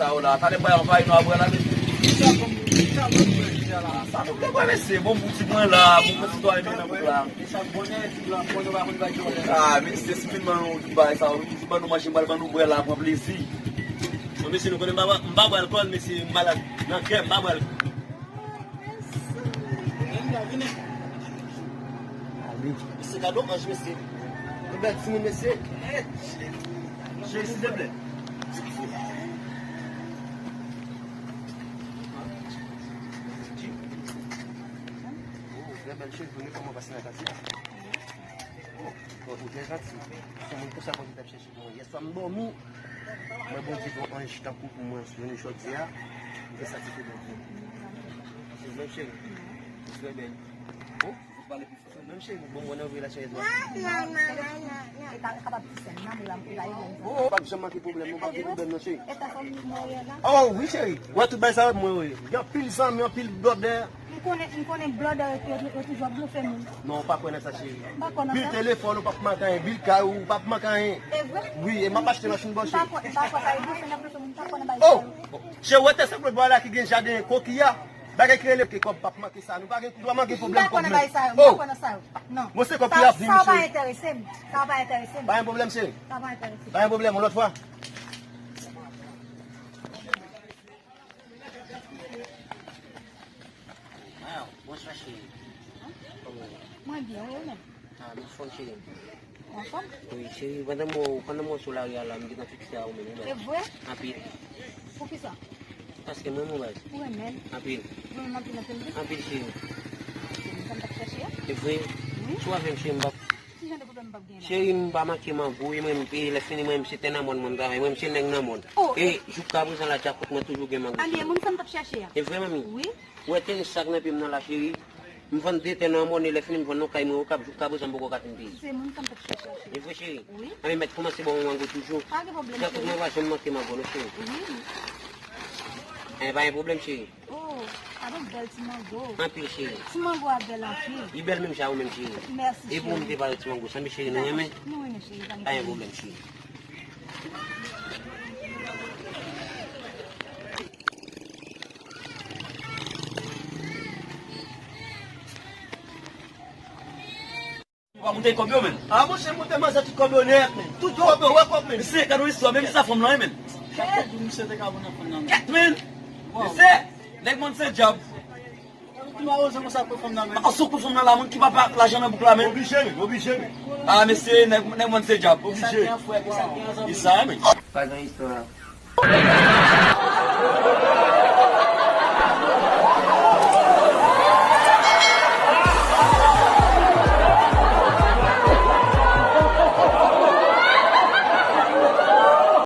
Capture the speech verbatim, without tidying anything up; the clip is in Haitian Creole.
Sa yo la, talè bay anvayi nou apre la, mesye. Sa nou vle bwè, mesye, bon, pou ti mwen la, pou ti twa mwen la. Ah, mesye, si fin ban nou tout bagay sa yo, wi, si ban nou manje, m pral ban nou bwè la, pran plezi. Bon, mesye, nou konnen m pa bwè, m pa bwè alkòl, mesye, m malad nan kè, m pa bwè alkòl. Ale. Mesye, gade yon anj, mesye. Yon bèl timoun, mesye. Cheri, silvouplè. Oh, trè bèl cheve, nou kòman pase nan katye a? Oh, oh, ou trè janti. Se moun konsa pou ki t ap chèche pou mwen. Yèswa m dòmi. Mwen Bondye fè yon anj tankou pou mwen jounen jodi a. M fè sa ki fè Bondye. Se menm cheri. Ou trè bèl. Oh, ou pale pi fò. Menm cheri, bon, mwen anvoye la cheri. E ka kapab ti sè m nan, men la m pou la e. Oh, oh, p ap janm manke pwoblèm, non, p ap gen pwoblèm non cheri. E ta fanmi mwen ye la. Oh, wi cheri. Wè tout bagay sa yo mwen wi. Gen anpil zanmi, anpil blòdè. M konnen, m konnen blòdè yo, yo, yo toujou ap blofe moun. Non, ou pa kwè nan sa, cheri. M pa kwè nan sa. Bil telefòn, ou p ap manke anyen. Bil kay, ou p ap manke anyen. E vre? Wi, e m ap achte machin bò, cheri. M pa kwè, m pa kwè sa, e blofe, n ap blofe moun, m pa kwè nan bagay sa yo. Oh! Cheri, ou wè tè se blòdè la ki gen jaden kokiya? Bagay ki rele ke kòb p ap manke sa. Nou pa gen, nou pa manke pwoblèm kòb, non. M pa kwè nan bagay sa yo, m pa kwè nan sa yo. Non. Mwen se kòb ki ap vini, cheri. Sa pa enterese m. Sa pa enterese m. Pa gen pwoblèm, cheri. Sa pa enterese m. Pa gen pwoblèm, yon lòt fwa. Waw, bonswa cheri. Kòman w ye? Mwen byen, wi, ou menm? Ah, m anfòm cheri. Ou anfòm? Wi, cheri, pandan mwen, pandan mwen sou lari a la, m gentan fikse a ou menm, wi, baz. E vre? Anpil. Poukisa? Paske m renmen w, baz. Ou renmen m? Anpil. Ou renmen m anpil, anpil, wi? Anpil, cheri. Cheri, sa m t ap chèche a? E vre? Wi. Si w avè m, cheri, m p ap Ki jan de pwoblèm m p ap genyen la? Cheri, m pa manke mango, e mwen, e lè fini, mwen, se tè nan mòn mwen m travay, mwen, se nèg nan mòn. Oh, e jouska prezan la, djakòt mwen toujou gen mango. Anyen, moun sa m t ap chèche a. E vre, manmi? Wi. Ou wè tenis sa k nan pye m nan la, cheri? M vann de tè nan mòn, e lè fini, m vann yon kay mwen Okap, jouska prezan m poko ka fin peye. Se moun sa m t ap chèche a, cheri. E vre, cheri? Wi. Anyen, mèt kòmanse ban mwen mango toujou. Pa gen pwoblèm, cheri. Djakòt mwen pa janm manke mango, non, cheri. Wi. Anyen, pa gen pwoblèm, cheri. Oh, gade yon bèl ti mango. Anpil, cheri. Ti mango a bèl anpil. Li bèl menm jan ou menm, cheri. Mèsi, cheri. E pou ou m te pale ti mango sa, men cheri, nou renmen? Nou renmen, cheri, pa gen pwoblèm, cheri. Ou pa moute kòb yo, menm? Ah, monchè, moute manzè tout kòb yo nèt, menm. Tout kòb yo, wè kòb, menm. Mesye, gade yon istwa, menm sa fanm lan, menm. Kèt, misye te ka vin nan fanm lan, menm. Kèt, menm. Mesye, nèg mòn se dyab. Ou mawozo konsa pou fanm nan, menm. Mawozo pou fanm nan la, moun ki pa pa lajan nan bouk la, menm. Oblije, menm, oblije, menm. Ah, mesye, nèg, nèg mòn se dyab. Oblije. Sa ki an frè, sa ki an zanmi. E sa, menm. Pa gen istwa.